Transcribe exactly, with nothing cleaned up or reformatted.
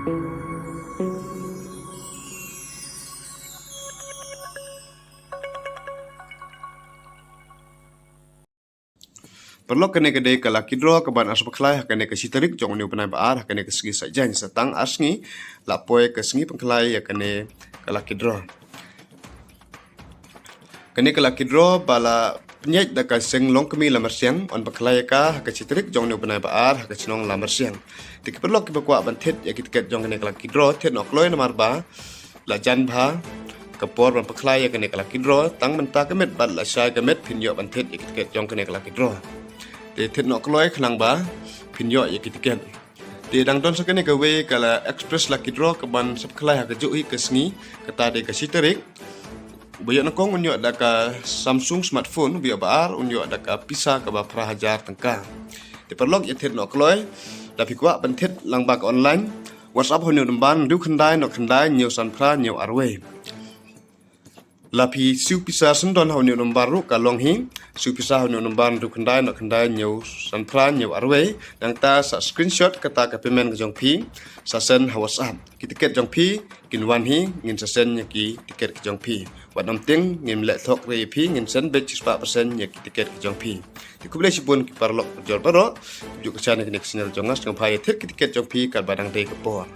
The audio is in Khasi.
Paralok, kane ka dei ka lucky draw kaban sa pynkhlaiñ ha kane ka shi tarik jong une u bnai ba ar, ha kane ka sngi Saitjaiñ. Sa tang ar sngi la poi ka sngi pynkhlaiñ ïa kane ka lucky draw. Kane ka lucky draw ba la pynïaid da ka seng Longkmie Lamarsiang, yn pynkhlaiñ ïa ka ha ka shi tarik jong une u bnai ba ar ha ka shnong Lamarsiang. Te ki paralok kiba kwah ban thied ïa ki tiket jong kane ka lucky draw, thied noh kloi namar ba la jan bha ka por ban pynkhlaiñ ïa kane ka lucky draw. Tang mynta ka miet bad lashai ka miet phin ïoh ban thied ïa ki tiket jong kane ka lucky draw. Te thied noh kloi khnang ba phin ïoh ïa ki tiket. Te dang don sa kane kawei ka la express lucky draw kaban sa pynkhlaiñ ha kajuh hi ka sngi, kata dei ka shi tarik. Uba ïoh nyngkong un ïoh da ka Samsung smartphone, uba ïoh ba ar un ïoh da ka pisa kaba phra hajar tyngka. Te paralok, ïa thied noh kloi. Lada phi kwah ban thied lyngba ka online, WhatsApp ha une u nombar hynriew khyndai noh khyndai hynñiew san phra hynñiew ar wei. Lada phi siew pisa shen don ha une u nombar ruh ka long hi, siew pisa ha une u nombar hynriew khyndai noh khyndai hynñiew san phra hynñiew ar wei. Nangta sa screenshot kata ka payment ka jong phi, sa send ha WhatsApp. Ki tiket jong phi kin wan hi, ngin sa send ïa ki tiket ki jong phi. Wat nym tieng, ngim leh thok re ïa phi, ngin send beit shispah percent ïa ki tiket ki jong phi. Te khublei shibun ki paralok jor baroh, kumjuh ka shan ïa kane ka channel jong nga, sngewbha ïa thied ki tiket jong phi katba dang dei ka por.